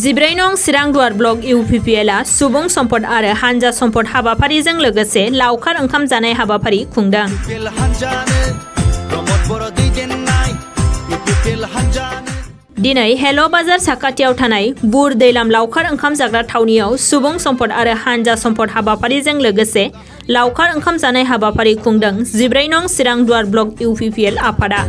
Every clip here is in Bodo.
जिब्रै नं सिरांदुवार ब्लक इउपिपिएलआ सुबुं सम्पद आरो हानजा सम्पद हाबाफारिजों लोगोसे लावखार ओंखाम जानाय हाबाफारि खुंदों। दिनै हेल' बाजार साखाथियाव थानाय बुर दैलाम लावखार ओंखाम जाग्रा थावनियाव सुबुं सम्पद आरो हानजा सम्पद हाबाफारिजों लोगोसे लावखार ओंखाम जानाय हाबाफारि खुंदों जिब्रै नं सिरांदुवार ब्लक इउपिपिएल आफादा।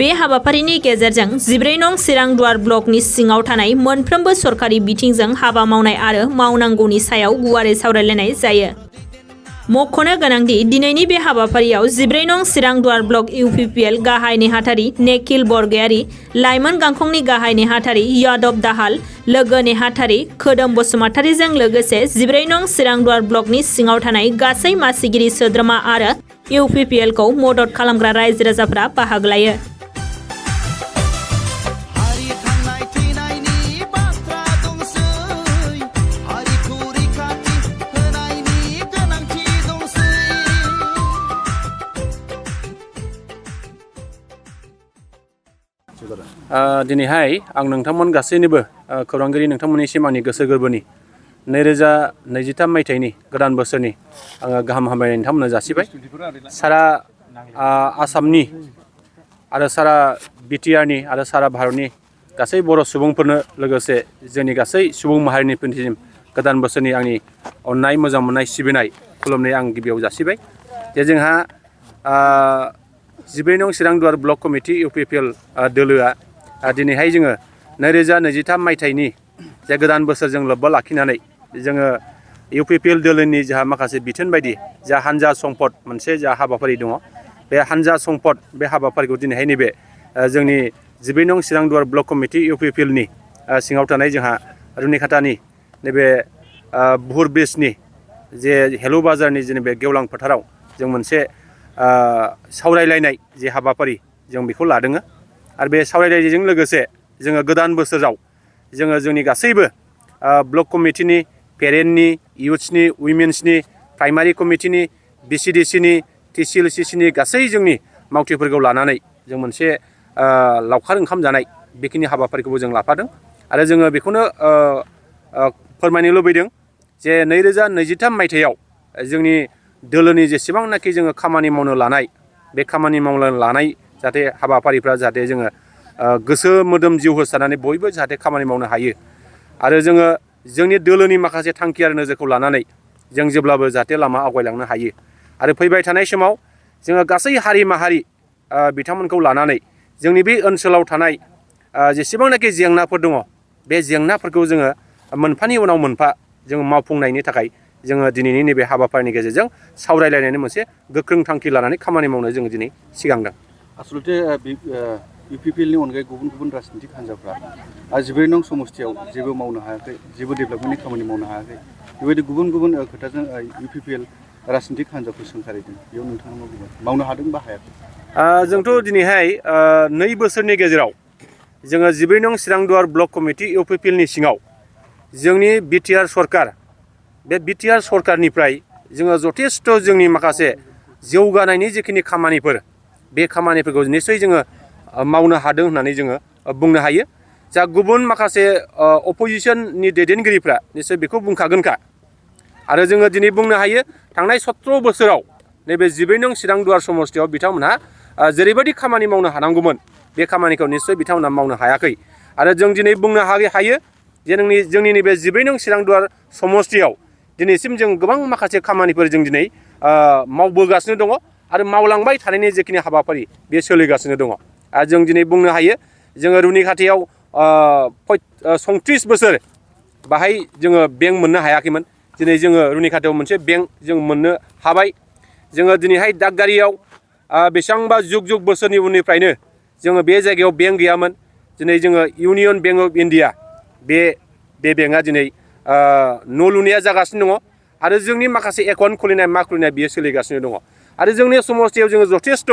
बे हाबाफारिनि गेजेरजों जिब्रै नं सिरांदुवार ब्लकनि सिङाव थानाय मोनफ्रोमबो सरकारि बिथिंजों हाबा मावनाय आरो मावनांगौनि सायाव गुवारै सावरायलायनाय जायो। मख'नो गोनांदि दिनैनि बे हाबाफारियाव जिब्रै नं सिरांदुवार ब्लक इउपिपिएल गाहाय नेहाथारि नेखिल बरगयारि, लाइमोन गांखंनि गाहाय नेहाथारि यादव दाहाल, लोगो नेहाथारि खोदोम बसुमतारिजों लोगोसे जिब्रै नं सिरांदुवार ब्लकनि सिङाव थानाय गासै मासिगिरि सोद्रोमा आरो इउपिपिएलखौ मदद खालामग्रा रायजो राजाफोरा बाहागो लायो। दिनैहाय आं नोंथांमोन गासैनिबो खौरांगिरि नोंथांमोननिसिम आंनि गोसो गोरबोनि 2023 मायथाइनि गोदान बोसोरनि आङो गाहाम हामलायनाय नोंथांमोननो जासिबाय। सारा आसामनि आरो सारा बिटिआरनि आरो सारा भारतनि गासै बर' सुबुंफोरनो लोगोसे जोंनि गासै सुबुं माहारिनिसिम गोदान बोसोरनि आंनि अननाय मोजां मोननाय सिबिनाय खुलुमनाय आं गिबियाव जासिबाय। जे जोंहा जिब्रै नं सिरांदुवार ब्लक कमिटि इउपिपिएल दोलोआ दिनैहाय जोङो 2023 मायथाइनि जे गोदान बोसोरजों लोब्बा लाखिनानै जोङो इउपिपिएल दोलोनि जोंहा माखासे बिथोन बायदि जा हानजा सम्पद मोनसे जा हाबाफारि दङ, बे हानजा सम्पद बे हाबाफारिखौ दिनैहाय नैबे जोंनि जिब्रै नं सिरांदुवार ब्लक कमिटि इउपिपिएलनि सिङाव थानाय जोंहा रुनिखातानि नैबे बुहुर ब्रिजनि जे हेल' बाजारनि जेनेबा गेवलां फोथाराव जों मोनसे सावरायलायनाय जे हाबाफारि जों बेखौ लादों। आरो बे सावरायलायनायजों लोगोसे जोङो गोदान बोसोराव जोङो जोंनि गासैबो ब्लक कमिटिनि, पेरेन्टनि, इयुथ्सनि, उइमेन्सनि, प्राइमारि कमिटिनि, बिसिडिसिनि, टिसिएलसिसिनि गासै जोंनि मावथिफोरखौ लानानै जों मोनसे लावखार ओंखाम जानाय बेखिनि हाबाफारिखौबो जों लाफादों। आरो जोङो बेखौनो फोरमायनो लुबैदों जे 2023 मायथाइयाव जोंनि दोलोनि जेसेबांनाखि जोङो खामानि मावनो लानाय बे खामानि मावनो लानाय जाहाथे हाबाफारिफ्रा जाहाथे जोङो गोसो मोदोम जिउ होसारनानै बयबो जाहाथे खामानि मावनो हायो। आरो जोङो जोंनि दोलोनि माखासे थांखि आरो नोजोरखौ लानानै जों जेब्लाबो जाहाथे लामा आवगायलांनो हायो। आरो फैबाय थानाय समाव जोङो गासै हारि माहारि बिथांमोनखौ लानानै जोंनि बे ओनसोलाव थानाय जेसेबांनाखि जेंनाफोर दङ बे जेंनाफोरखौ जोङो मोनफानि उनाव मोनफा जोङो मावफुंनायनि थाखाय जोङो दिनैनि नैबे हाबाफारिनि गेजेरजों सावरायलायनायनि मोनसे गोख्रों थांखि लानानै खामानि मावनो जोङो दिनै सिगांदों। आसलते इउपिपिएलनि अनगायै गुबुन गुबुन राजनितिक हान्जाफ्रा जिब्रै नं समस्तियाव जेबो मावनो हायाखै, जेबो डेभेलपमेन्टनि खामानि मावनो हायाखै, बेबायदि गुबुन गुबुन खोथाजों इउपिपिएल राजनितिक हान्जाखौ सोंखारिदों। बेयाव नोंथाङा मा बुङो? मावनो हादों बा हायाखै? जोंथ' दिनैहाय 2 बोसोरनि गेजेराव जोङो जिब्रै नं सिरांदुवार ब्लक कमिटि इउपिपिएलनि सिङाव जोंनि बिटिआर सरकार, बे बिटिआर सरकारनिफ्राय जोङो जथेस्थ' जोंनि माखासे जौगानायनि जिखिनि खामानिफोर बे खामानिफोरखौ निस्सय जोङो मावनो हादों होननानै जोङो बुंनो हायो। जा गुबुन माखासे अपोजिसननि दैदेनगिरिफ्रा निस्सय बेखौ बुंखागोनखा। आरो जोङो दिनै बुंनो हायो थांनाय 17 बोसोराव नैबे जिब्रै नं सिरांदुवार समस्तियाव बिथांमोनहा जेरैबायदि खामानि मावनो हानांगौमोन बे खामानिखौ निस्सय बिथांमोनहा मावनो हायाखै। आरो जों दिनै बुंनो हायो जे जोंनि नैबे जिब्रै नं सिरांदुवार समस्तियाव दिनैसिम जों गोबां माखासे खामानिफोर जों दिनै मावबोगासिनो दङ आरो मावलांबाय थानायनि जेखिनि हाबाफारि बे सोलिगासिनो दङ। आरो जों दिनै बुंनो हायो जोङो रुनिखातायाव 37 बोसोर बाहाय जोङो बेंक मोननो हायाखैमोन। दिनै जोङो रुनिखातायाव मोनसे बेंक जों मोननो हाबाय। जोङो दिनैहाय दागगारियाव बेसेबांबा जुग बोसोरनि उननिफ्रायनो जोङो बे जायगायाव बेंक गैयामोन। दिनै जोङो इउनियन बेंक अफ इन्डिया बे बेंकआ दिनै न' लुनाया जागासिनो दङ आरो जोंनि माखासे एकाउन्ट खुलिनाय मा खुलिनाय बियो सोलिगासिनो दङ। आरो जोंनि समस्तियाव जोङो जथेस्थ'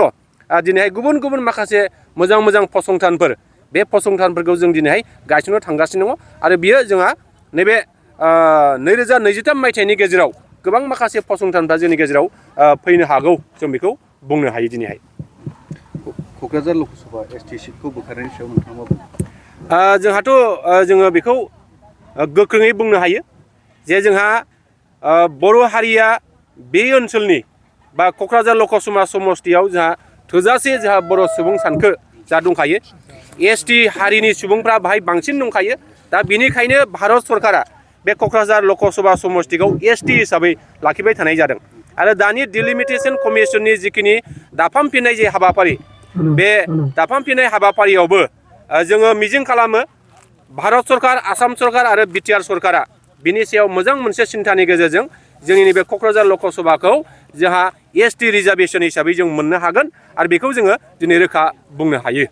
दिनैहाय गुबुन गुबुन माखासे मोजां फसंथानफोर बे फसंथानफोरखौ जों दिनैहाय गायसननो थांगासिनो दङ। आरो बियो जोंहा नैबे 2023 मायथाइनि गेजेराव गोबां माखासे फसंथानफ्रा जोंनि गेजेराव फैनो हागौ जों बेखौ बुंनो हायो दिनैहाय। क'क्राझार लकसभा ST सिटखौ बोखारनायनि सायाव नोंथाङा मा बुङो? जोंहाथ' जोङो बेखौ गोख्रोङै बुंनो हायो जे जोंहा बर' हारिया बे ओनसोलनि बा क'क्राझार लकसभा समस्तियाव जोंहा थोजासे जोंहा बर' सुबुं सानखो जा दंखायो। ST हारिनि सुबुंफ्रा बाहाय बांसिन दंखायो। दा बेनिखायनो भारत सरकारा बे क'क्राझार लकसभा समस्तिखौ ST हिसाबै लाखिबाय थानाय जादों। आरो दानि डिलिमिटेसन कमिसननि जिखिनि दाफामफिननाय जे हाबाफारि, बे दाफामफिननाय हाबाफारियावबो जोङो मिजिं खालामो भारत सरकार, आसाम सरकार आरो BTR सरकारा बिनि सायाव मोजां मोनसे सिन्थानि गेजेरजों जोंनि नैबे क'क्राझार लकसभाखौ जोंहा ST रिजार्भेसन हिसाबै जों मोननो हागोन आरो बेखौ जोङो दिनै रोखा बुंनो हायो।